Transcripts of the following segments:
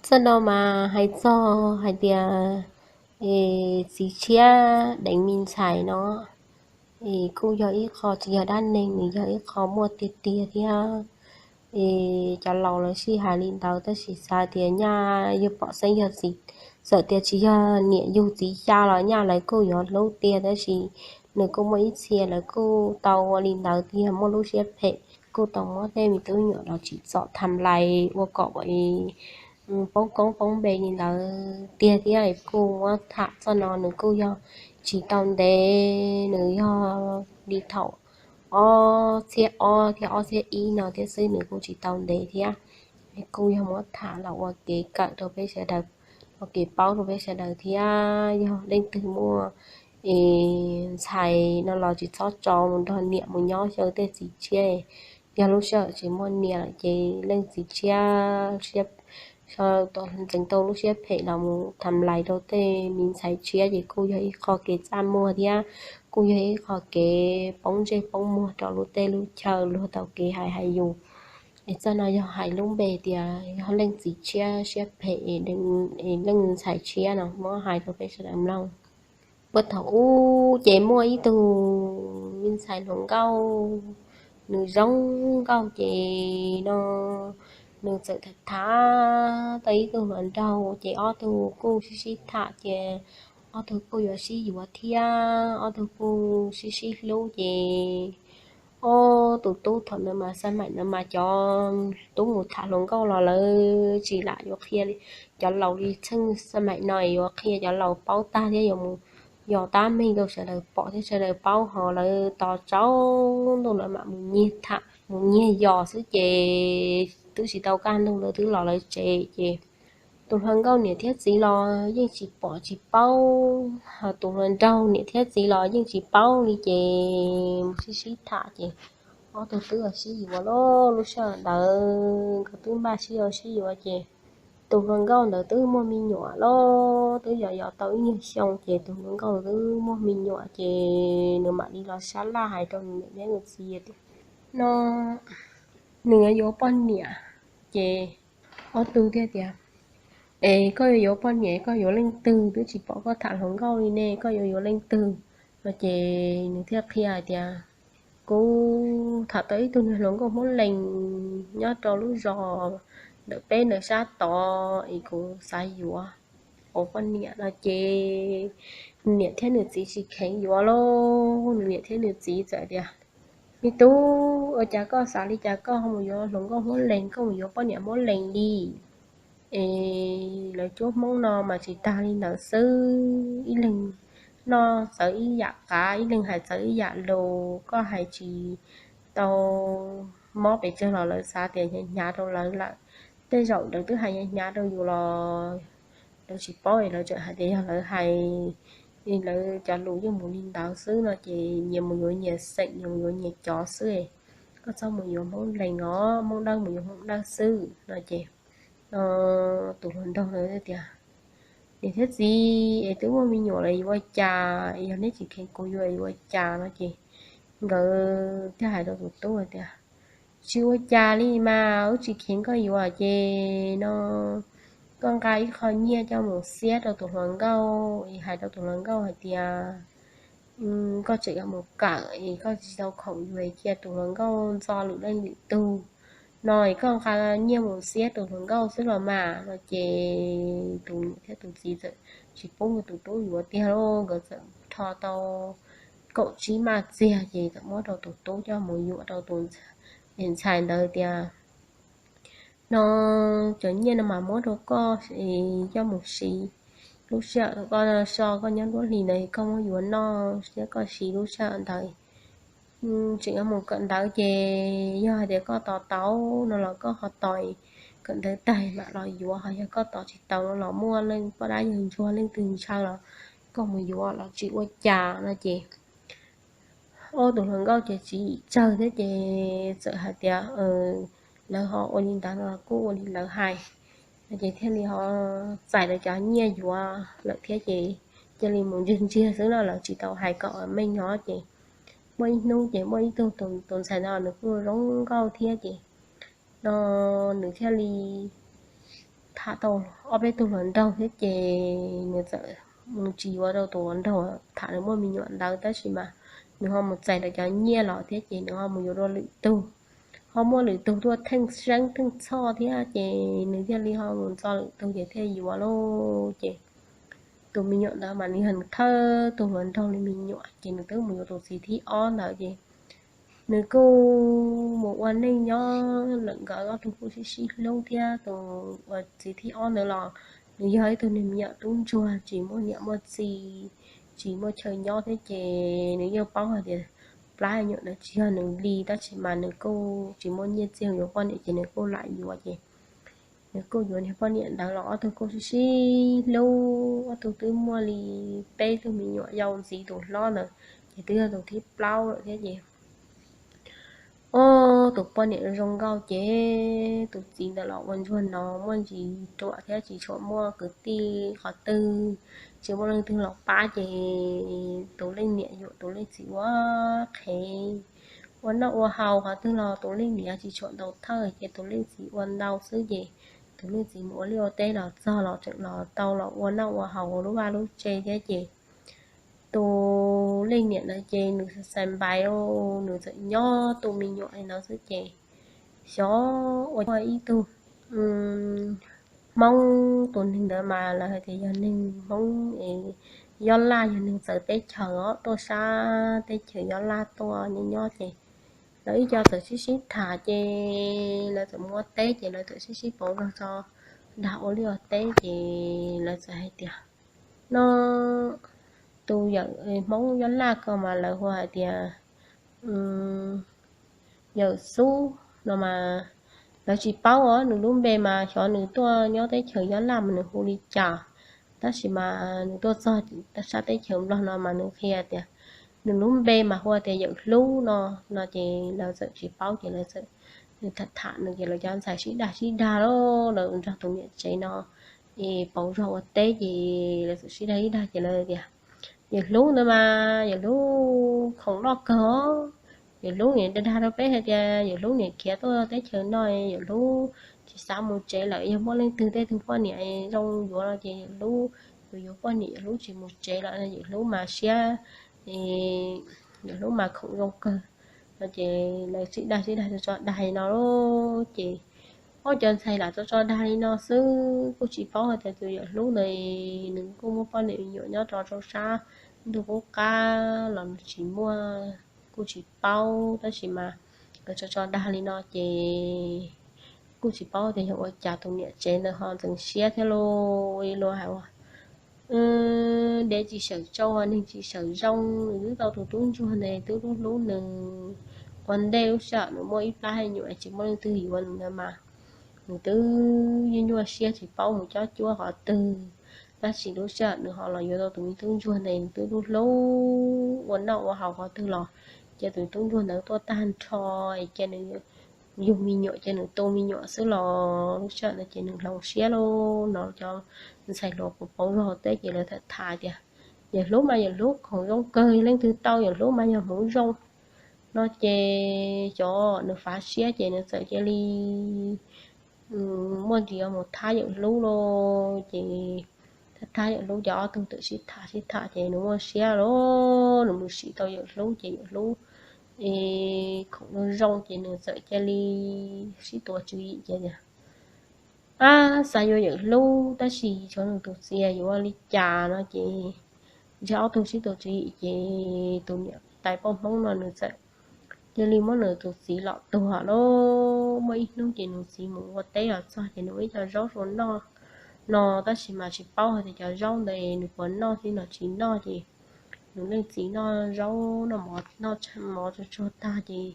Txoj no mas hais txog hais tias, es, txiv tshiab deev me ntxhais no, es kuj yog ib qho tsis yog dab neeg, nws yog ib qho muaj tiag tiag thiab. Es cov laus lawv sij hais li ntawd, tab sis xav tias nyaj yog pom xeeb yog txiv, txawm tias tsis yog niam yug txiv xya los nyaj lawv kuj yuav hlub tiag, tab sis nws kuj muaj ib txhia lawv kuj tau ua li ntawd tiag, muaj lub siab phem, kuj tau muab tej me tub nyuam los tsim txom tham lais ua kom poob koob poob npe li ntawd tiag thiab. Kuj muab tham txoj no, nws kuj yog tsis tau ntev, nws yog li thaum ob txhiab ob thiab ob txhiab ib no thiab xwb, nws kuj tsis tau ntev thiab. Kuj yog muab tham los ua kev kawm rau peb sawv daws, ua kev paub rau peb sawv daws thiab. Yog leej twg muaj es ntxhais no los tsis txhob tso mus nrog niam mus nyob xyaw tej txiv tshiab. Yog lub sij hawm tsis muaj niam lawm ces leej txiv tshiab, ntxeev tau lub siab phem los mus tham lais rau tej me ntxhais tshiab ces kuj yog ib qho kev txaj muag thiab kuj yog ib qho kev poob ntsej poob muag rau lub teb lub chaw luag tau kev hais hais yus. Es txoj no yog hais lub npe tias yog leej txiv tshiab siab phem es leej ntxhais tshiab no muab hais rau peb sawv daws mloog. Puag thaum ub ces muaj ib tug me ntxhais hluas nkauj, nws zoo nkauj ces no nws txawm tham tham tau ib tug hluas nraug ces ob tug kuj sib sib tham ces ob tug kuj yuav sib yuav thiab ob tug kuj sib sib hlub ces ob tug tub thaum ntawd mas xab maim ntawd mas cov tub mus tham hluas nkauj los lawv tsis lam yuav qhia cov laus li txheej xab maim no yuav qhia cov laus paub tag thiab yuav mus yos tab meeg rau sawv daws pom thiab sawv daws paub ho lawv tos tsaus ntuj lawv mam mus nyiag tham mus nyiag yos xwb ces twb tsis tau kaj ntug lawv twb los lawv tsev ces tus hluas nkauj niam thiab txiv los yeej tsis pom tsis paub, ho tus hluas nraug niam thiab txiv los yeej tsis paub li ces mus sib sib tham ces ob tug twb sib yuav lawm. Lub sij hawm ntawd nkawd twb npaj sib yuav sib yuav ces tus hluas nkauj ntawd twb muaj me nyuam lawm, twb yos yos tau ib nyuag xyoo ces tus hluas nkauj twb muaj me nyuam ces nws mam li los sab laj hais rau nws niam thiab nws txiv tias no nws yuav yuav poj niam. Ces ob tug thiaj tias, es koj yuav yuav poj niam koj yuav leej twg, twb tsis pom koj tham hluas nkauj li ne, koj yuav yuav leej twg? No ces nws thiaj qhia hais tias, kuv tham tau ib tug niag hluas nkauj Hmoob Lees nyob rau lub zos ntawm peb ntawm sab tod es kuv xav yuav ua poj niam no ces niam thiab nws txiv tsis kheev yuav lauj. Nws niam thiab nws txiv txawm tias, me tub, ua cas koj xav li cas koj ho mus yuav hluas nkauj Hmoob Lees, koj mus yuav poj niam Hmoob Lees li? Es lawv cuab Hmoob no mas tsis tag li ntawd xwb, ib leeg noj txawv ib yam qav, ib leeg hais txawv ib yam lus, koj hais tsis tau mob pes tsawg los lawv xav tias hnyav hnyav rau lawv lawm. Tej zaum lawv twb hais hnyav hnyav rau yus los lawv tsis paub, lawv tseem hais tias yog lawv hais, lawv cov lus yeej mus li ntawd xwb no ces nyias mus yuav nyias xeem, nyias mus yuav nyias cov xwb. Koj txhob mus yuav Hmoob Lees os, Hmoob Dawb mus yuav Hmoob Dawb xwb no ces tus hluas nraug ntawd tias, niam thiab txiv, es twb muaj me nyuam lawm yuav ua cas? Es yog neb tsis kheev kuv yuav yuav ua cas? No ces nkawd thiaj hais rau tus tub hais tias, tsis ua cas li mas, wb tsis kheev koj yuav ces no koj nqa ib qho nyiaj coj mus xiab rau tus hluas nkauj es hais rau tus hluas nkauj hais tias koj tseem yuav mus kawm es koj tsis tau khoom yuav cia tus hluas nkauj ntxo lwm leej lwm tug no es koj nqa nyiaj mus xiab tus hluas nkauj xwb los mas. No ces tus niam thiab tus txiv txawm tsis pub tus tub yuav tiag lauj, nkawd txawm rho tau kaum tsib maj txiag ces txawm muab rau tus tub coj mus yuam rau tus ntxhais ntawd tias, no cov nyiaj no mas muab rau koj coj mus siv, lub sij hawm koj so koj nyob nruab hlis ntawd koj muab yuav noj thiab koj siv lub sij hawm ntawd. Tseem yuav mus kawm ntawv ces yog hais tias koj tos tau no los koj ho tos kawm ntawv tag mam los yuav, ho yog koj tos tsis tau no los muaj leej poj dab yawg ntsuag leej twg ntshaw los koj mus yuav los tsis ua cas no ces ob tug hluas nkauj ces tsis tsawg thiab ces txawm hais tias lawv ho ua li ntawd no kuj ua li lawv hais no ces thiaj li ho txais lawv cov nyiaj yuav lawm thiab ces cia li mus ntsiag ntsiag xwb no, lawv tsis tau hais kom meej no ces muaj ib hnub ces muaj ib tug tus ntxhais no nws kuj zoo nkauj thiab ces no nws thiaj li tham tau ob peb tug hluas nraug thiab ces nws txawm mus tsis yuav rau tus hluas nraug tham nws muaj me nyuam ntawd, tab sis mas nws ho mus txais lawv cov nyiaj los thiab ces nws ho mus yuav rau lwm tug, ho muaj lwm tug tuaj theej seeb theej txhoj thiab ces nws thiaj li ho mus ntxo lwm tug ces thiaj yuav lauj. Ces tus me nyuam ntawd mas nws yog nws thawj tug hluas nraug li me nyuam ces nws twb mus yuav tus txiv thib ob ntawd ces nws kuj mus ua neej nyob lawm, nkawd ob tug kuj sib sib hlub thiab. Tus uas txiv thib ob ntawd los nws yog ib tug neeg me nyuam tub ntsuag tsis muaj niam muaj txiv, tsis muaj chaw nyob thiab ces nws yeej paub hais tias plab me nyuam ntawd tsis yog nws li, tab sis mas nws kuj tsis muaj nyiaj txiag yuav poj niam ces nws kuj lam yuav ces nws kuj yuav niag poj niam ntawd los ob tug kuj sib sib hlub, ob tug twb muaj li peb tug me nyuam, yau ntxiv tus hlob ntawd ces twb yog tus thib plaub lawm thiab ces, o, tus poj niam zoo nkauj ces tus txiv ntawd los ua ntsuag no muaj ntsis ruam thiab tsis tshua muaj kwv tij qhov twg, tsis muaj leej twg los pab ces tus leej niam yuam tus leej txiv ua qhev, ua noj ua haus qhov twg los tus leej niam tsis tshua tau thawj ces tus leej txiv ua ntau xwb ces tus leej txiv mus ua liaj ua teb los txog los tseem los tau los ua noj ua haus lub vaj lub tse thiab ces tus leej niam ntawd ces nws xais npais, nws txawm nyob tu me nyuam li no xwb ces xyov ua ib tug Hmoob, tus neeg ntawd mas lawv hais tias yog neeg Hmoob es Yob Laj, yog neeg txawv teb chaws os, tuaj sab teb chaws Yob Laj tuaj nyob nyob ces lawv ib co txawm sib sib tham ces lawv txawm mus ua teb ces lawv txawm sib sib pauv zog tso dag ua liaj ua teb ces lawv txawm hais tias no tus yawm Hmoob Yob Laj ko mas lawv hu hais tias yawm Xub no mas lawv tsis paub os, nws lub npe mas xyov nws tuaj nyob teb chaws Yob Laj mas nws hu li cas, tab sis mas nws tuaj txog sab teb chaws Nplog no mas nws qhia tias nws lub npe mas hu tias yawm Hlub no, no ces lawv txawm tsis paub ces lawv txawm tham tham nws ces lawv cov ntxhais sib dag sib dag lawm, lawv nrog tus niam tsev no es pauv zog ua teb ces lawv txawm sib dag sib dag ces lawv tias yawm Hlub ntawd mas yawm Hlub khoom loj kawg os, yawm Hlub niam dag dag rau peb hais tias yawm Hlub niam khiav tuaj teb chaws no, yawm Hlub tsis xav mus tsev lawm, yog muaj leej twg tej tug poj niam zoo yuav no ces yawm Hlub yuav yuav poj niam, yawm Hlub tsis mus tsev lawm, yawm Hlub mas siab, yawm Hlub mas khoom zoo kawg no ces lawv sib dag sib dag tso dag li no ces ob cov ntxhais lam tso tso dag li no xwb, kuj tsis paub hais tias tus yawm Hlub ntawd nws kuj muaj poj niam me nyuam nyob rau sab ntuj qub qab los nws tsis muaj, kuj tsis paub, tab sis mas lawv tso tso dag li no ces kuj tsis paub tias yog ua cas tus niam tsev ntawd ho ntxeev siab thiab lauj, ua li luag hais ua dev tsis sawm tsau, neeg tsis sawm zoo, nws twb tau tus tub ntsuag ntawd twb hlub hlub nws ua ntej lub sij hawm nws muaj ib plab me nyuam tsis muaj leej twg yuav nws ntawd mas nws twb nyuaj nyuaj siab tsis paub mus cob cuab qhov twg, tab sis lub sij hawm nws ho los yuav tau tus me tub ntsuag ntawd nws twb hlub hlub ua noj ua haus qhov twg los cia tus tub ntsuag ntawd tuaj tag nrho es cia nws yug me nyuam cia nws tu me nyuam xwb los lub sij hawm ntawd ces nws hloov siab lauj no. Cov ntxhais hluas pauv zog teb ces lawv tham tham tias yawm Hlub mas yawm Hlub khoom zoo kawg, leej twg tau yawm Hlub mas yog hmoov zoo no ces xyov nws fav siab ces nws txawm cia li muaj ntsis mus thab yawm Hlub lauj ces thab thab yawm Hlub ces ob tug txawm sib tham sib tham ces nws muaj siab lauj, nws mus sim tau yawm Hlub ces yawm Hlub khoom zoo zoo ces nws txawm cia li sib tuav tswv yim ces tias ab, xav yuav yawm Hlub tab sis xyov nws tus txiv yuav ua li cas no ces ntshe ob tug sib tuav tswv yim ces tus niam tais poj Hmoob no nws txawm cia li muab nws tus txiv los tuag lauj. Muaj ib hnub ces nws txiv mus ua teb los txog ces nws ua ib co zaub rau noj no, tab sis mas tsis paub hais tias cov zaub ntawd nws puas noj thiab los tsis noj ces nws leej txiv noj zaub noj mov, noj mov tsuag tsuag tag ces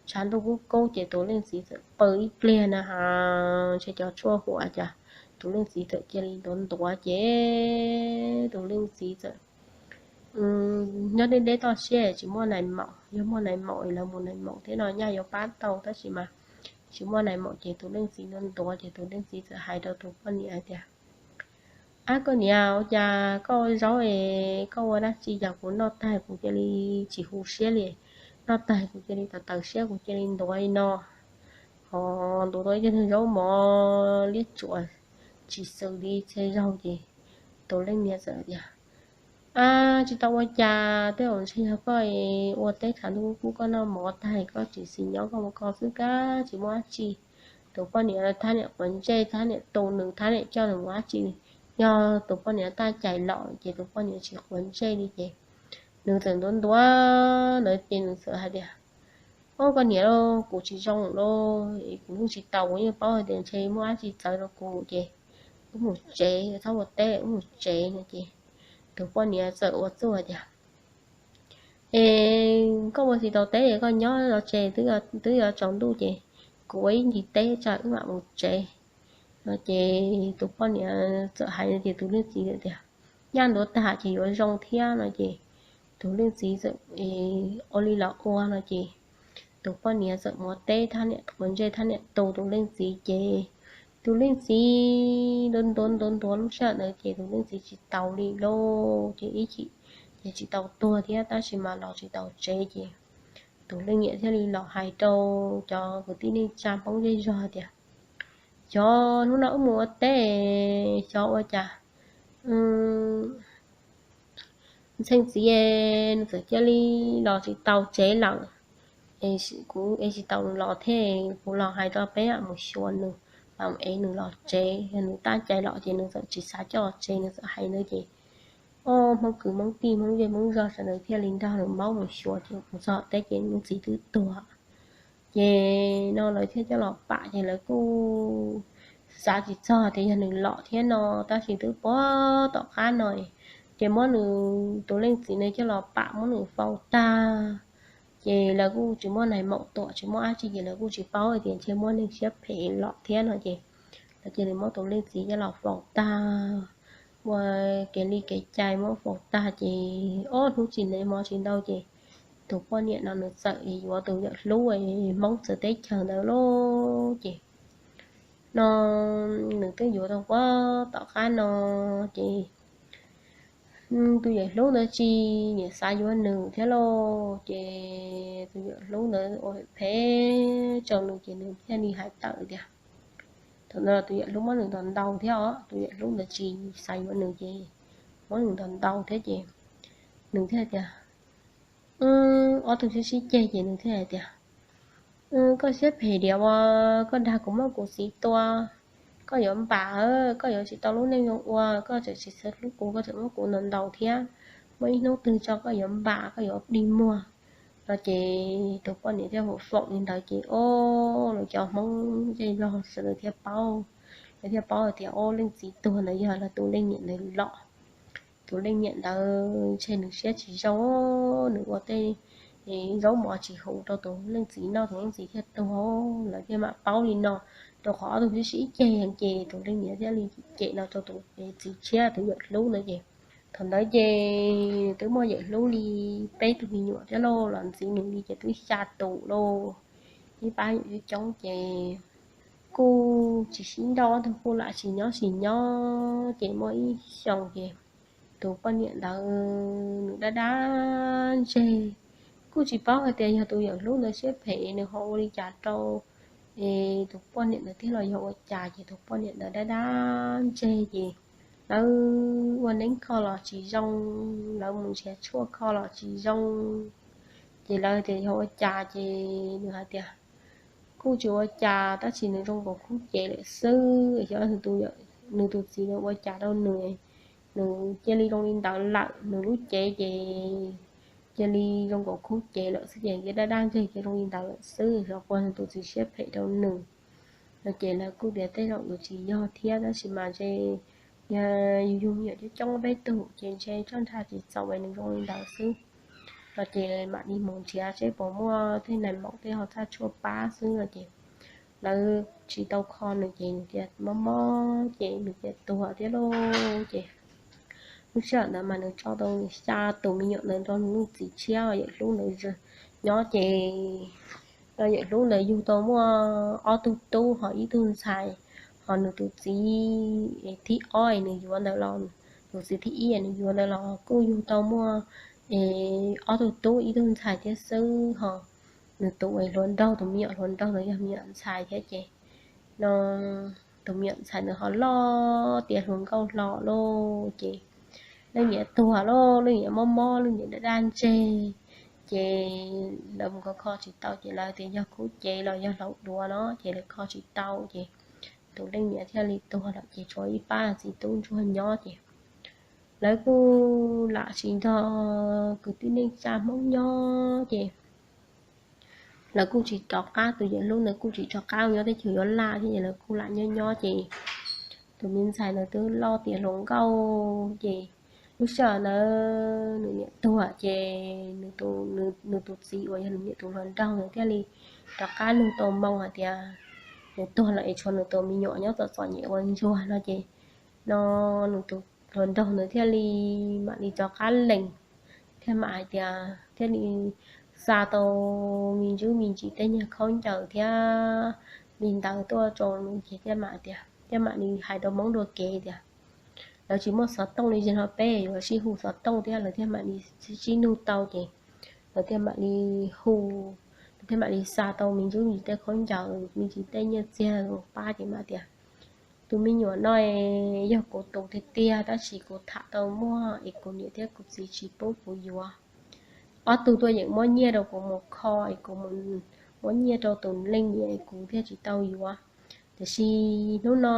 tshav ntuj kub kub ces tus leej txiv txawm pw ib pliag na has ntshe cov tshuaj huam cas tus leej txiv txawm cia li ntuav ntuav ces tus leej txiv txawm nyob deb deb toj siab tsis muaj nais maum, yog muaj nais maum lawv mus nais maum thiab no nyaj yuav pab tau tab sis mas tsis muaj nais maum ces tus leej txiv ntuav ntuav ces tus leej txiv txawm hais rau tus poj niam hais tias ab, koj niam, ua cas koj ua zaub es koj ua dab tsi cas kuv noj tag kuv cia li tsis hu siab li, noj tag kuv cia li taws taws siab kuv cia li ntuav li no, ho ntuav tau ib co zaub mov liab tsuas tsis xws li txhia zaug ces tus leej niam txawm tias, Ab, tsis tau ua cas, tej zaum ntshe yog koj ua teb tshav ntuj kub koj noj mov tag koj tsis xis nyob koj ua koj xwb kab tsis muaj dab tsi. Tus poj niam thab niam quav ntsej, thab niam tu nws, thab niam coj nws mus dab tsi. Yog tus poj niam tab cais los ces tus poj niam tsis quav ntsej li ces nws txawm ntuav ntuav ntawd ces nws txawm hais tias, Ob, koj niam lauj, kuv tsis zoo lauj, kuv yeej tsis tau, kuv yeej paub hais tias ntshe muaj dab tsi txawv rau kuv ces wb mus tsev, txhob ua teb, wb mus tsev no ces tus poj niam txawm ua txuj hais tias, Es koj ua tsis tau teb es koj nyob los tsev, twb yuav tsaus ntuj ces kuv ua ib ncig teb tso wb mam mus tsev no ces tus poj niam txawm hais no ces tus leej txiv tias, Nyaj ntuav tag ces yuav zoo thiab no ces tus leej txiv txawm ua li los ua no ces tus poj niam txawm muab teb thab niam quav ntsej thab niam tu tus leej txiv ces tus leej txiv ntuav ntuav ntuav ntuav lub sij hawm ntawd ces tus leej txiv tsis taus li lauj ces ib chim ces tsis tau tuag thiab tab sis mas los tsis taus tsev ces tus leej niam thiaj li los hais rau cov kwv tij neej tsa Hmoob zej zog tias, Xyov hnub no wb mus ua teb, xyov ua cas ntxhee txiv nws txawm cia li los tsis tau tsev lawm. Kuv ev tsis tau nws los thiab, kuv los hais rau peb mam mus xyuas nws, mam mus ev nws los tsev, yog nws tab cai los ces nws txawm tsis xav coj los tsev, nws txawm hais ntawd ces ob Hmoob kwv Hmoob tij Hmoob zej Hmoob zog sawv daws thiaj li nrog nws maub mus xyuas ces mus txog teb ces nws txiv twb tuag. Ces no lawv thiaj coj los pam ces lawv kuj xav tsis txog tias yog nws los thiab no, tab sis twb puag tom qab no ces muab nws tus leej txiv no coj los pam muab nws faus tag. Ces lawv kuj tsis muaj nais maum tuam tsis muaj dab tsi ces lawv kuj tsis paub hais tias ntshe muaj neeg siab phem los thiab no ces lawv cia li muab tus leej txiv coj los faus tag. Ua kev li kev cai muab faus tag ces ob hnub tsis ntev hmo tsis ntau ces tus poj niam no nws txawm yuav tus yawm hlub Hmoob txawv teb chaws ntawd lauj ces no nws twb yuav tau puag tom qab no ces tus yawm hlub ntawd tsis nyiam xav yuav nws thiab lauj ces tus yawm hlub ntawd ua phem rau nws ces nws thiaj li hais tawm tias, thaum ntawd tus yawm hlub muab nws ntaus ntaus thiab os, tus yawm hlub ntawd tsis xav yuav nws ces muab nws ntaus ntaus thiab ces nws thiaj tias, ob tug sib sib ceg ces nws thiaj hais tias, Koj siab phem diam uas koj dag kuv muab kuv txiv tua, koj yuav npam, koj yuav tsis tau lub neej zoo ua, koj tseem tsis xav hlub kuv, koj tseem muab kuv ntaus ntaus thiab, muaj ib hnub twg tso koj yuav npam, koj yuav dig muag no ces tus poj niam thiaj hu foom li ntawd ces ob lawv cov Hmoob zej zog sawv daws thiaj paub, lawv thiaj paub hais tias ob leej txiv tuag ntawd yog lawv tus leej niam ntawd los. Tus leej niam ntawd ntshe nws siab tsis zoo, nws ua tej zaub mov tsis huv rau tus leej txiv noj, tus leej txiv thiaj tuag. Lawv thiaj mam paub li no, rau qhov ob tug sib sib ceg ces tus leej niam thiaj li cem no rau tus txiv tshiab tus yawm hlub ntawd ces thaum ntawd ces twb muaj yawm hlub li peb tug me nyuam thiab lauj, los ntxiv nws li ces twb xya tus lauj. Ib pab yawm coob coob ces kuj tsis sib nrauj, ob tug kuj lam sis nyob sis nyob ces muaj ib xyoos ces tus poj niam ntawd nws dab dab ntseg, kuj tsis paub hais tias yog tus yawm hlub ntawd siab phem nws ho ua li cas rau es tus poj niam ntawd thiab los yog ua cas ces tus poj niam ntawd dab dab ntseg ces lawv ua neeb kho los tsis zoo, lawv mus nrhiav tshuaj kho los tsis zoo. Ces lawv tias yog ua cas ces nws hais tias kuj tsis ua cas tab sis nws zoo nkaus khub cev lawm xwb, xyov nws tus txiv nws ua cas rau nws, nws cia li zoo li ntawd lawm, nws lub cev ces cia li zoo nkaus khub cev lawm xwb ces cia dab dab ntseg cia zoo li ntawd lawm xwb, xyov puas nws tus txiv siab phem rau nws no ces lawv kuj tias tej zaum yuav tsis yog thiab tab sis mas ntshe yog yus yug me nyuam coob coob peb tug ces ntshe txoj nrha tsis txaus es nws zoo li ntawd xwb no ces mam li mus nrhiav seb puas muaj tej nais maum tej ho txhaj tshuaj pab xwb no ces lawv tsis tau kho nws ces nws tias mob mob ces nws tias tuag thiab lauj ces lub sij hawm ntawd mas nws tso tau xya tus me nyuam ntawd nrog nws txiv tshiab yawm hlub ntawd nyob ces yawm hlub ntawd yug tau muaj ob tug tub ho ib tug ntxhais, ho nws tus txiv thib ob nws yuav ntawd los, tus txiv thib ib nws yuav ntawd los kuj yug tau muaj ob tug tub ib tug ntxhais thiab xwb ho nws tus hluas nraug, tus me nyuam hluas nraug ntawd yog me nyuam ntxhais thiab ces no tus tus me nyuam ntxhais ntawd ho loj tiav hluas nkauj hlo lauj ces leej niam tuag lauj, leej niam mob mob, leej niam daj daj ntseg. Ces lawv mus kho kho tsis tau ces lawv tias yog kub cev los yog hlau duav no ces lawv kho tsis tau ces tus leej niam thiaj li tuag lawm ces tshuav ib pab txiv tub ntsuag nyob ces lawv kuj lam tsis nrog kwv tij neej tsa Hmoob nyob ces lawv kuj tsis rov qab, tus yawm hlub ntawd kuj tsis rov qab nyob teb chaws Yuav Laj thiab ces lawv kuj lam nyob nyob ces tus me ntxhais ntawd twb loj tiav hluas nkauj ces lub sij hawm ntawd nws niam tuag ces nws tus txiv uas yog nws niam tus hluas nraug ntawd thiaj li rov qab nug tau moo hais tias nws tuag lawm es tshuav nws tus me nyuam nyob txom txom nyem ua ntsuag no ces no nws tus hluas nraug ntawd thiaj li mam li rov qab lees, thiaj mam hais tias thiaj li xa tau me ntsis me ntsis tej nyuag khaub ncaws thiab li ntawd tuaj rau nws ces thiaj mam tias, thiaj mam li hais rau Hmoob dua kev tias lawv tsis muaj xov tooj li, yog no peb yuav sib hu xov tooj thiab lawv thiaj mam li sib nug tau ces lawv thiaj mam li hu, lawv thiaj mam li xa tau me ntsis me ntsis tej khaub ncaws me ntsis tej nyiaj txiag pab ces mam tias tus me nyuam no yog kuv tus tiag tiag tab sis kuv tham tau muaj es kuv niam thiab kuv txiv tsis pub kuv yuav. Ob tug tuaj yeem muab nyiaj rau kuv mus kho es kuv muab nyiaj rau tus leej niam es kuv thiaj tsis tau yuav. Tiam sis hnub no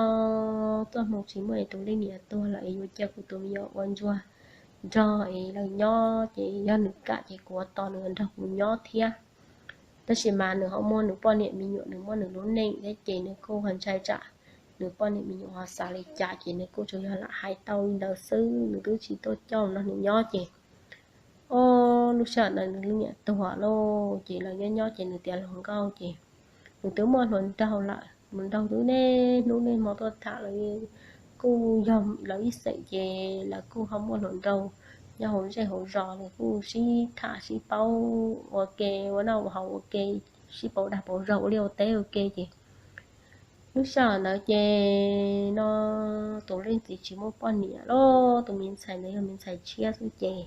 txoj hmoo tsis muaj es tus leej niam tuag lawm es yuav cia kuv tus me nyuam ua ntsuag nrog es lawv nyob ces yog nws kam ces kuv ua tos nws nrog kuv nyob thiab. Tab sis mas nws ho muaj nws poj niam me nyuam, nws muaj nws lub neej thiab ces nws kuj ho ntshai tsam nws poj niam me nyuam ho xav li cas ces nws kuj tsuas yog lam hais tau li ntawd xwb, nws twb tsis tuaj coj nrog nws nyob ces o lub sij hawm ntawd nws leej niam tuag lauj ces lawv nyob nyob ces nws tiav hluas nkauj ces nws twb muaj hluas nraug lawm, hluas nraug twb niaj hnub niaj hmo tuaj tham lawv, kuj yog lawv ib xeem ces lawv kuj ho muaj hluas nraug nyob hauv zej hauv zos, lawv kuj sib tham sib paub ua ke ua noj ua haus ua ke, sib pauv dag pauv zog ua liaj ua teb ua ke ces lub sij hawm ntawd ces no tus leej txiv tsis muaj poj niam lauj, tus me ntxhais ntawd yog me ntxhais tshiab xwb ces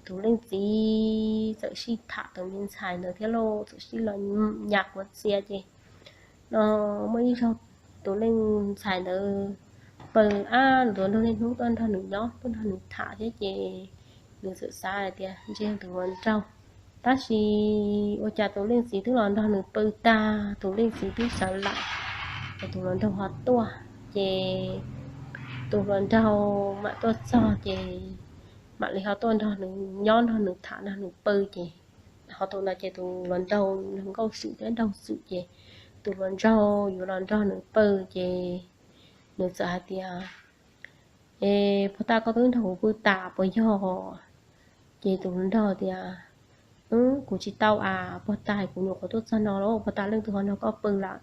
tus leej txiv txawm sij tham tus me ntxhais ntawd thiab lauj, txawm sij los nyas quav txia ces no muaj ib zaug tus leej ntxhais ntawd pw, ab, tus hluas nraug niaj hnub tuaj nrog nws nyob tuaj nrog nws tham thiab ces nws txawm xav hais tias ntshe yog tus hluas nraug. Tab sis ua cas tus leej txiv twb los nrog nws pw tag, tus leej txiv twb sawv lawm, ces tus hluas nraug ho tuaj ces tus hluas nraug mam tuaj txog ces mam li ho tuaj nrog nws nyob nrog nws tham nrog nws pw ces ho tus ntawd ces tus hluas nraug hluas nkauj xwm thiab nraug xwm ces tus hluas nraug yuav los nrog nws pw ces nws txawm hais tias, es puag ta koj twb nrog kuv pw tas puas yog? Ces tus hluas nraug tias, kuv tsis tau as, puag ta kuv nyuam qhuav tuaj txog no los puag ta leej twg ho nrog koj pw lawm?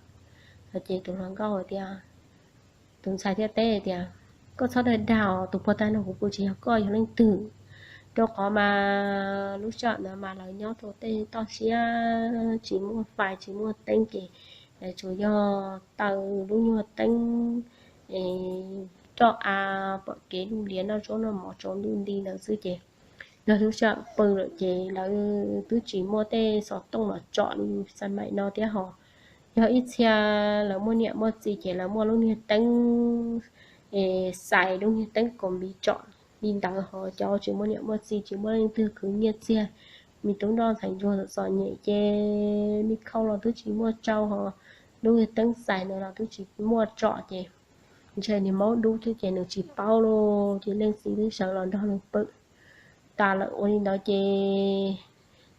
Ces tus hluas nkauj tias, tus ntxhais thiaj teb tias, koj txhob dag dag os, tus puag ta nrog kuv pw tsis yog koj yog leej twg? Rau qhov mas lub sij hawm ntawd mas lawv nyob rau tej toj siab tsis muaj fais tsis muaj teeb ces lawv tsuas yog taws lub nyuag teeb roj av pom kev, lub liab noj zaub noj mov tsaus ntuj nti ntawd xwb ces yog lub sij hawm pw lawm ces lawv twb tsis muaj tej xov tooj los tsom li xav maim no thiab ho yog ib txhia lawv muaj niam muaj txiv ces lawv muaj lub niag teeb xais, lub niag teeb kaus npiv tsom li ntawd ho cov tsis muaj niam muaj txiv tsis muaj leej twg khwv nyiaj txiag, me tub nroj ntxhais ntsuag txom txom nyem ces me khau los twb tsis muaj tsau ho lub niag teeb xais ntawd los twb tsis muaj tsom ces ntshe niag maub dub xwb ces nws tsis paub lauj ces leej txiv twb sawv los nrog nws pw tas lawm. Ua li ntawd ces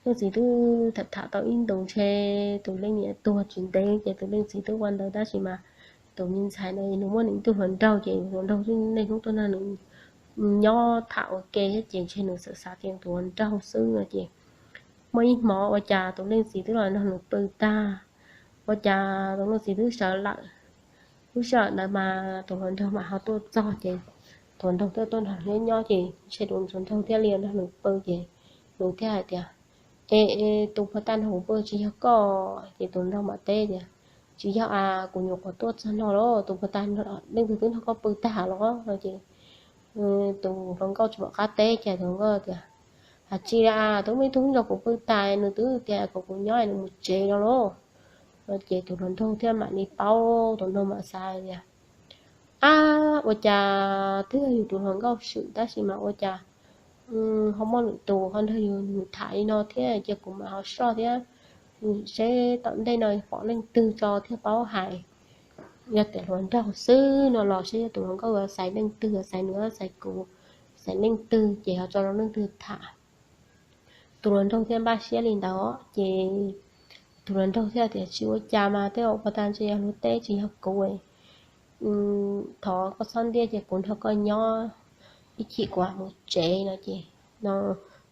leej txiv twb tham tham tau ib ntus ntshe tus leej niam tuag tsis ntev ces tus leej txiv twb ua ntawd tab sis mas tus me ntxhais ntawd nws muaj nws ib tug hluas nraug ces hluas nraug niaj hnub tuaj nrog nws nyob tham ua ke thiab ces ntshe nws txawm xav tias tus hluas nraug xwb no ces muaj ib hmo ua cas tus leej txiv twb los nrog nws pw tag, ua cas tus leej txiv twb sawv lawm. Lub sij hawm ntawd mas tus hluas nraug mam ho tuaj txog ces tus hluas nraug thiaj tuaj nrog nws nyob ces ntshe tus hluas nraug thiaj li nrog nws pw ces nws thiaj hais tias, es tus puag ta nrog kuv pw tsis yog koj? Ces tus hluas nraug mam teb tias, tsis yog as, kuv nyuam qhuav tuaj txog no los tus puag ta leej twg twb nrog koj pw tag los no ces tus hluas nkauj tsis pom qab teb ces tus hluas nkauj tias, hais tsis li as, twb muaj ib tug nrog kuv pw tas nws twb tias kom kuv nyob nws mus tsev no lauj. Ces tus hluas nraug thiaj mam li paub, tus hluas nraug mam xav tias Ab, ua cas twb yog yus tus hluas nkauj swm tab sis mas ua cas ho muaj lwm tus ho nrog yus tham li no thiab, cia kuv mam ho soj thiab seb tom ntej no pom leej twg tso thiaj paub hais. Yog tias hluas nraug xwb no los seb yog tus hluas nkauj yuav xaiv leej twg, yuav xaiv nws, xaiv kuv, xaiv leej twg ces ho tso rau leej twg tham. Tus hluas nraug thiaj npaj siab li ntawd ces tus hluas nraug thiaj tias, tsis ua cas mas, tej zaum puag ta ntshe yog luag teb tsis yog kuv. Thov koj txhob ntiab ces kuv nrog koj nyob ib chim kuv mus tsev no ces no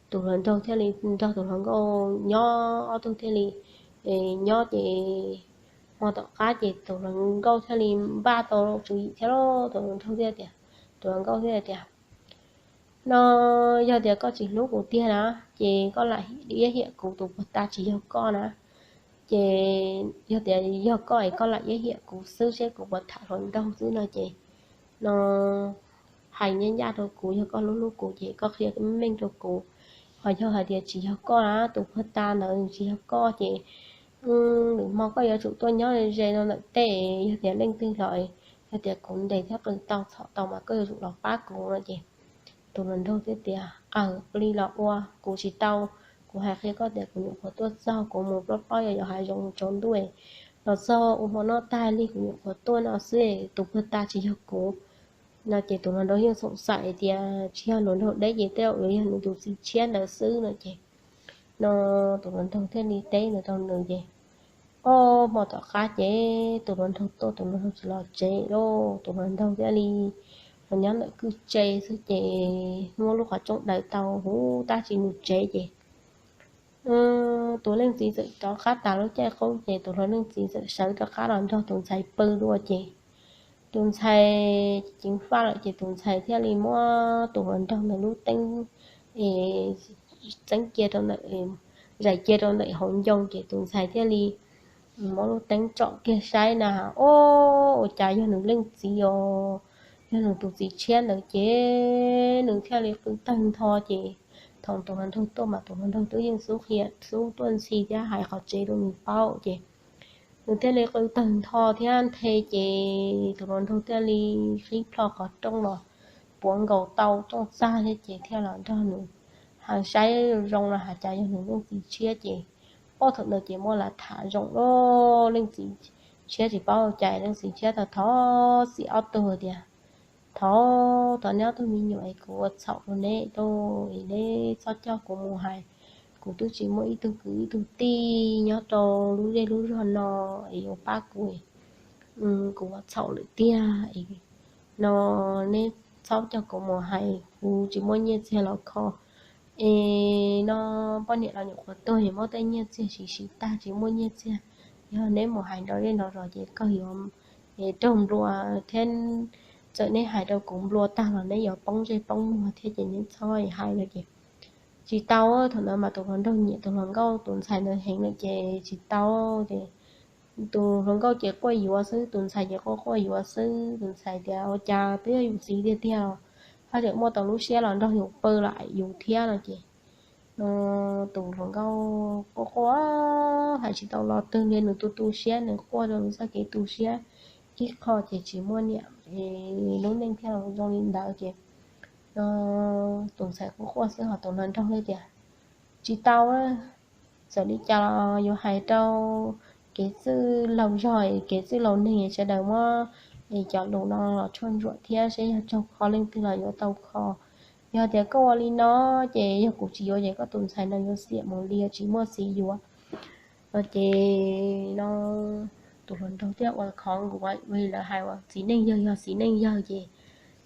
tus hluas nraug thiaj li nrog tus hluas nkauj nyob, ob tug thiaj li nyob ces hmo tom qab ces tus hluas nkauj thiaj li npaj tau tswv yim thiab lauj. Tus hluas nraug thiaj tias, tus hluas nkauj thiaj tias, no yog tias koj tsis hlub kuv tiag na ces koj lam iab hiam kuv, tus puag ta tsis yog koj na. Ces yog tias yog koj es koj lam iab hiam kuv xwb seb kuv puas tham hluas nraug xwb no ces no hais ncaj ncaj rau kuv, yog koj hlub hlub kuv ces koj qhia meej meej rau kuv. Ho yog hais tias tsis yog koj na, tus puag ta ntawd tsis yog koj ces lwm hmo koj yuav tsum tuaj nyob ze no ntawm tej, yog tias leej twg los, yog tias kuv ntes thiab qw tau txhom tau mas koj yuav tsum los pab kuv no ces tus hluas nraug thiaj tias, aw, ua li los ua, kuv tsis tau. Kuv hais qhia koj tias kuv nyuam qhuav tuaj txog, kuv mus plob plaub yos yos hav zoov mus tsaus ntuj los txog ua hmo noj tag li kuv nyuam qhuav tuaj no xwb, tus puag ta tsis yog kuv no ces tus hluas nraug yeej xoom xaim tias tsis yog hluas nraug deb ces tej zaum yuav yog nws tus txiv tshiab ntawd xwb no ces no tus hluas nraug thiaj li teb ntawd rau nws ces ob hmo tom qab ces tus hluas nraug tuaj, tus hluas nraug tsis los tsev lauj, tus hluas nraug thiaj li los nyob ntawm kwj tse xwb ces muab lub qhov rooj daws tau huv tab tsis mus tsev ces tus leej txiv txawm rov qab tas lub caij qub ces tus hluas leej txiv txawm sawv rov qab los nrog tus ntxhais pw dua ces tus ntxhais ceev faj lawm ces tus ntxhais thiaj li muab tus hluas nraug ntawd lub teeb txeeb cia rau ntawm, zais cia rau ntawm hauv ncoo ces tus ntxhais thiaj li muab lub teeb tsom kiag saib na, o, ua cas yog nws leej txiv os, yog nws tus txiv tshiab ntawd ces nws thiaj li qw tawg ntho ces thaum tus hluas nraug tuaj mas tus hluas nraug twb yeej xub qhia xub tuaj ntxhi thiab hais qhov tseeb rau nws paub ces nws thiaj li qw tawg ntho thiab nthe ces tus hluas nraug thiaj li qhib plho qhov rooj los puav nkaus tau rooj txag thiab ces thiaj los nrog nws hais saib zoo los hais cas yog nws leej txiv tshiab ces ob thaum ntawd ces muaj las tham zoo lawm, leej txiv tshiab tsis paub cas leej txiv tshiab tau thov txim ob tug tias, thov thov neb ob tug me nyuam es kuv ua txhaum rau neb tau es neb txhob coj kuv mus hais, kuv twb tsis muaj ib tug kwv ib tug tij nyob rau lub zej lub zog no es yuav pab kuv, kuv ua txhaum lawm tiag es no neb txhob coj kuv mus hais, kuv tsis muaj nyiaj txiag los kho es no poj niam los nyuam qhuav tuag es muab tej nyiaj txiag siv siv tag tsis muaj nyiaj txiag. Yog neb mus hais nrov zej nrov zos ces kawg yuav raug nplua thiab, txawm neb hais rau kuv nplua tag los neb yuav poob zej poob muag thiab ces neb txhob hais no ces tsis tau. Thaum ntawd mas tus hluas nraug nyiam tus hluas nkauj tus ntxhais ntawd heev lawm ces tsis tau ces tus hluas nkauj ces quaj yuav xwb, tus ntxhais ces quaj quaj yuav xwb, tus ntxhais tias ua cas twb yog yus txiv tiag tiag los haj tseem muaj tau lub siab los nrog yus pw los yus thiab no ces tus hluas nkauj quaj quaj hais tsis tau lo twg li, nws tu tu siab, nws quaj rau nws txoj kev tu siab ib qho ces tsis muaj niam, lub neej thiaj zoo li ntawd ces tus ntxhais quaj quaj xwb ho tus hluas nraug thiaj tias tsis tau, txawm li cas los yuav hais rau kev txwj laug zog kev txwj laug neeg sawv daws muab cov lus no los tshuaj ntsuam thiab seb yog raug kho leej twg los yuav tau kho. Yog tias koj ua li no ces yog kuv tsis yuav ces koj tus ntxhais no yuav xiam mus li tsis muaj txiv yuav no ces no tus hluas nraug thiaj ua khov nkuav ua li lawv hais uas txiv neej yawg yog txiv neej yawg ces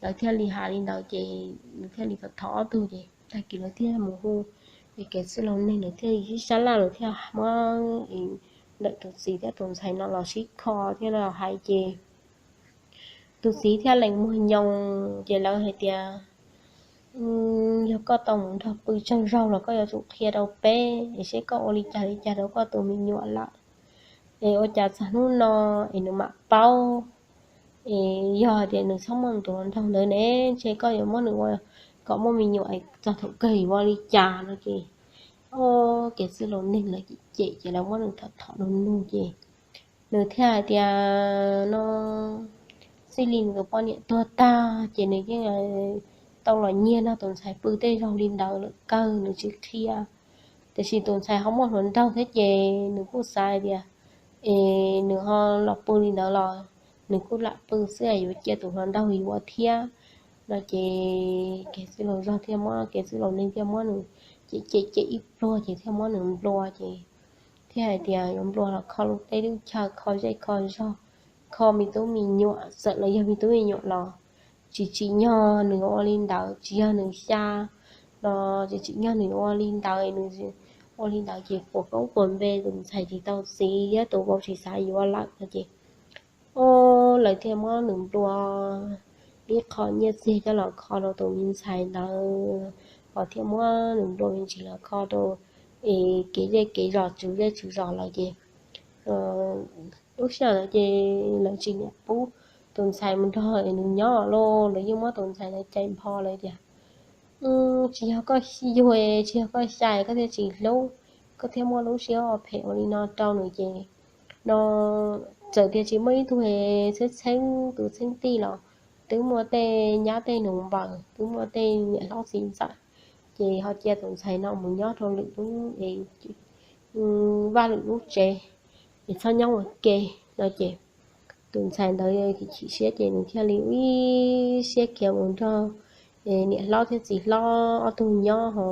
lawv thiaj li hais li ntawd ces nws thiaj li thov ob tug ces tag kis lawv thiaj mus hu kev txwj laug neeg, lawv thiaj sib sab laj, lawv thiaj muab ntawm tus txiv thiab tus ntxhais no los sib kho thiab los hais ces tus txiv thiaj lees muag nyoos ces lawv hais tias yog koj tau mus nrog pw tsawg zaug los koj yuav tsum qhia rau peb es seb koj ua li cas li cas rau koj tus me nyuam lawm es ua cas txog hnub no es nws mam paub. Es yog hais tias nws txhob muaj tus hluas nraug ntawd ne ntshe koj yuav muab nws ua kom muaj me nyuam es txog thaum kawg yuav ua li cas no ces kev txwj laus neeg lawv cem cem ces lawv muab nws tham tham nug nug ces nws thiaj hais tias no Txij li nws tus poj niam tuag tag ces nws yeej tau los nyiag nrog tus ntxhais pw tej zaug li ntawd lawm kawg, nws tsis qhia. Tiam sis tus ntxhais ho muaj hluas nraug thiab ces nws kuj xav hais tias es nws ho los pw li ntawd los nws kuj lam pw xwb, yuav cia tus hluas nraug yuav thiab no ces kev txwj laus zog thiaj muab, kev txwj laus neeg thiaj muab nws cem cem cem ib pluag ces thiaj muab nws nplua ces thiaj hais tias yuav nplua los kho lub teb lub chaw, kho zej kho zog, kho me tub me nyuam, txawm los yog me tub me nyuam los tsis tsim nyog nws ua li ntawd, tsis yog nws xya los tsis tsim nyog nws ua li ntawd, nws ua li ntawd ces puas koob puas npe tus ntxhais tsis tau txiv thiab tus vauv tsis xav yuav lawm no ces o, lawv thiaj muab nws nplua ib qho nyiaj txiag coj los kho rau tus me ntxhais ntawd, ho thiaj muab nws nplua me ntsis los kho rau es kev zej kev zos tswv zej tswv zos lawm ces lub sij hawm ntawd ces lawv tsis niam pub tus ntxhais mus nrog nws nyob lauj, lawv yeej muab tus ntxhais ntawd cais npho lawm tias tsis yog koj yuag, tsis yog koj xya koj thiaj tsis hlub, koj thiaj muaj lub siab ua phem ua li no rau nws ces no txawm tias tsis muaj ib tug txheeb txheeb tus txheeb tij los twb muaj tej nyab tej nus npaws, twb muaj tej niam hlob txiv ntxawm, ces ho cia tus ntxhais no mus nyob rau lwm lub es vaj lwm lub tsev es txhob nyob ua ke no ces tus ntxhais ntawd chim siab ces nws thiaj li ib siab khiav mus nrog niam hlob thiab txiv hlob ob tug nyob ho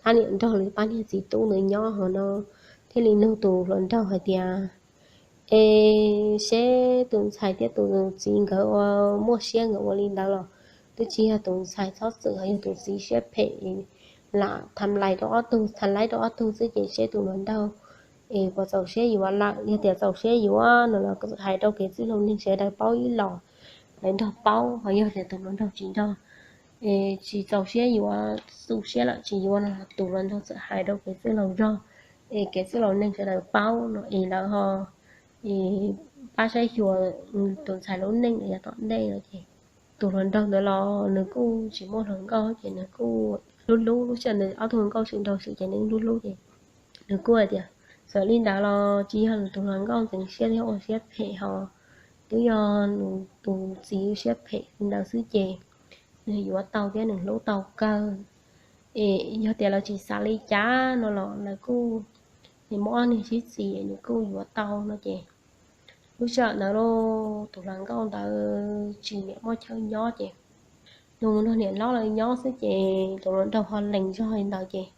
thab niam nrog lawv pab niag txiv tub ntawd nyob ho no thiaj li nug tus hluas nraug hais tias es seb tus ntxhais thiab tus txiv nkawd ua muaj siab nkawd ua li ntawd los twb tsis yog tus ntxhais txhob txwm, ho yog tus txiv siab phem lam tham lais rau ob tug, tham lais rau ob tug xwb ces seb tus hluas nraug es puas txaus siab yuav lawm. Yog tias txaus siab yuav no los hais rau kev txwj laus neeg sawv daws paub ib los lawv nrog paub, ho yog tias tus hluas nraug tsis nrog, es tsis txaus siab yuav, tu siab lawm tsis yuav no los tus hluas nraug txawm hais rau kev txwj laus zog es kev txwj laus neeg sawv daws paub no es lawv ho pab saib xyuas tus ntxhais lub neej yav tom ntej no ces tus hluas nraug ntawd los nws kuj tsis muaj hluas nkauj ces nws kuj hlub hlub, lub sij hawm ntawd ob tug hluas nkauj tseem nraug xwb ces nws hlub hlub ces nws kuj hais tias txawm li ntawd los tsis yog nws tus hluas nkauj ntxeev siab thiab ua siab phem ho twb yog nws tus txiv siab phem li ntawd xwb ces nws yuav tau thiab nws hlub tau kawg. Es yog tias lawv tsis xav li cas no los lawv kuj, nws muaj ob niag sib txiv nws kuj yuav tau no ces lub sij hawm ntawd lauj tus hluas nkauj ntawd tsis niam muaj chaw nyob ces nws mus nrog niam hlob lawv nyob xwb ces tus hluas nraug ho lees zog li ntawd ces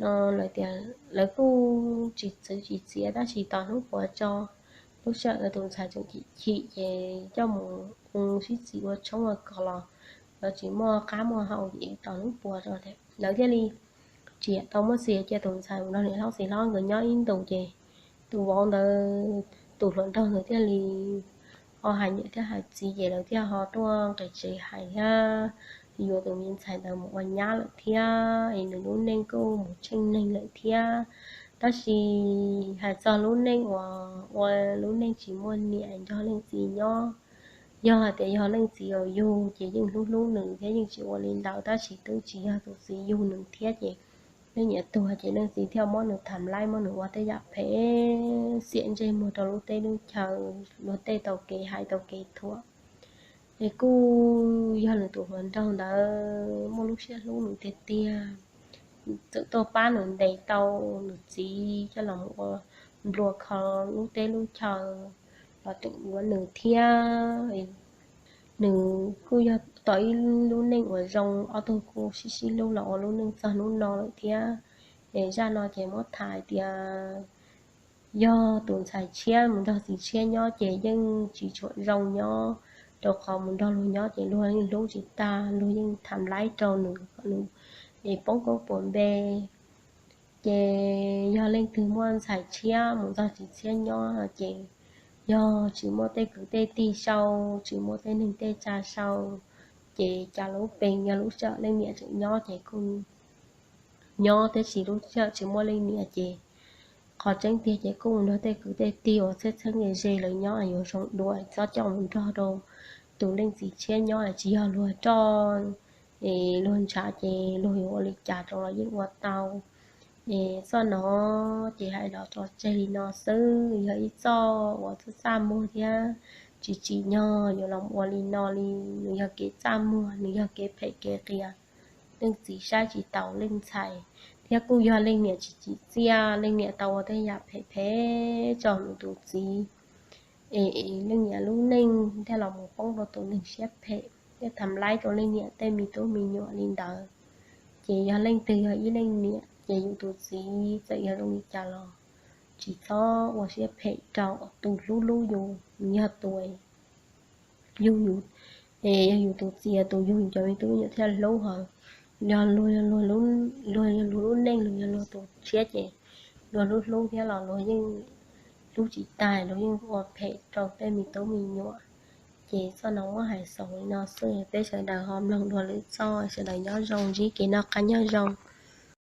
no lawv tias lawv kuj tsis txwv tsis txiav tab sis tos hnub puas tso. Lub sij hawm ntawd tus ntxhais tseem chim chim ces coj mus sib txiv ua tshoob ua kos los lawv tsis muaj qab muaj hau ces tos hnub puas tso lawv thiaj li tsis tau muab txiav, cia tus ntxhais mus nrog niam hlob txiv hlob nkawd nyob ib ntus ces tus vauv ntawd, tus hluas nraug ntawd thiaj li ho hais niam thiab hais txiv ces lawv thiaj ho tuaj nqis tsev hais thiab yuav tus me ntxhais ntawd mus ua nyab lawm thiab es nws lub neej kuj mus tsheej neeg lawm thiab. Tab sis hais txog lub neej uas ua lub neej tsis muaj niam nrog leej txiv nyob, yog hais tias yog leej txiv uas yug ces yeej hlub hlub nws thiab yeej tsis ua li ntawd tab sis twb tsis yog tus txiv yug nws thiab ces leej niam tuag ces leej txiv thiaj muab nws tham laib muab nws ua tej yam phem xiam ntsej muag rau lub teb lub chaw, luag tej tau kev hais tau kev thuam. Es kuj yog nws tus hluas nraug ntawd muaj lub siab hlub nws tiag tiag, txawm tuaj pab nws ntes tau nws txiv coj los mus ua nplua kho lub teb lub chaw los tseem yuav nws thiab. Nws kuj yog tau ib lub neej uas zoo, ob tug kuj sib sib hlub los ua lub neej txog hnub no lawm thiab. Es zaj no ces muab tham hais tias yog tus ntxhais tshiab mus nrog txiv tshiab nyob ces yeej tsis tshua zoo nyob, rau qhov mus nrog luag nyob ces luag yeej hlub tsis tag, luag yeej tham laib rau nws kom nws es poob koob puas npe. Ces yog leej twg muaj ntxhais tshiab mus nrog txiv tshiab nyob no ces yog tsis muaj tej kwv tej tij sau, tsis muaj tej neeg tej tsa sau, ces cas lub pees yog lub sij hawm leej niam tseem nyob ces kuj nyob, tab sis lub sij hawm tsis muaj leej niam ces qhov tseeb tiag ces kuj mus nrog tej kwv tej tij uas txheeb txheeb ze ze lawv nyob yuav zoo dua, txhob coj mus nrog rau tus leej txiv tshiab nyob, tsis yog luag roj es luag ntshav ces luag yuav ua li cas rau los yeej ua tau. Es txoj no ces hais los tso tseg li no xwb, yog ib txoj uas txaj txaj muag thiab tsis tsim nyog yuav los ua li no li. Nws yog kev txaj muag, nws yog kev phem kev qias, leej txiv saib tsis taus leej ntxhais, thiab kuj yog leej niam tsis tsim txiaj, leej niam tau ua tej yam phem phem rau nws tus txiv, es leej niam lub neej thiaj los mus poob rau tus neeg siab phem thiab tham laib rau leej niam tej me tub me nyuam li ntawd. Ces yog leej twg yog ib leej niam ces yus tus txiv txawm yog zoo li cas los tsis txhob ua siab phem rau tus hlub hlub yus, yog tus yug yus, es yog yus tus txiv tus yug cov me tub me nyuam thiaj hlub hos. Yog luag, luag yog luag lub neej, luag yog luag tus tshiab ces luag hlub hlub thiab los luag yeej hlub tsis tag, luag yeej ua phem rau tej me tub me nyuam. Ces txoj no muab hais xaus li no xwb, peb sawv daws ho mloog dua lwm txoj, sawv daws nyob zoo, ntsib kev noj qab nyob zoo.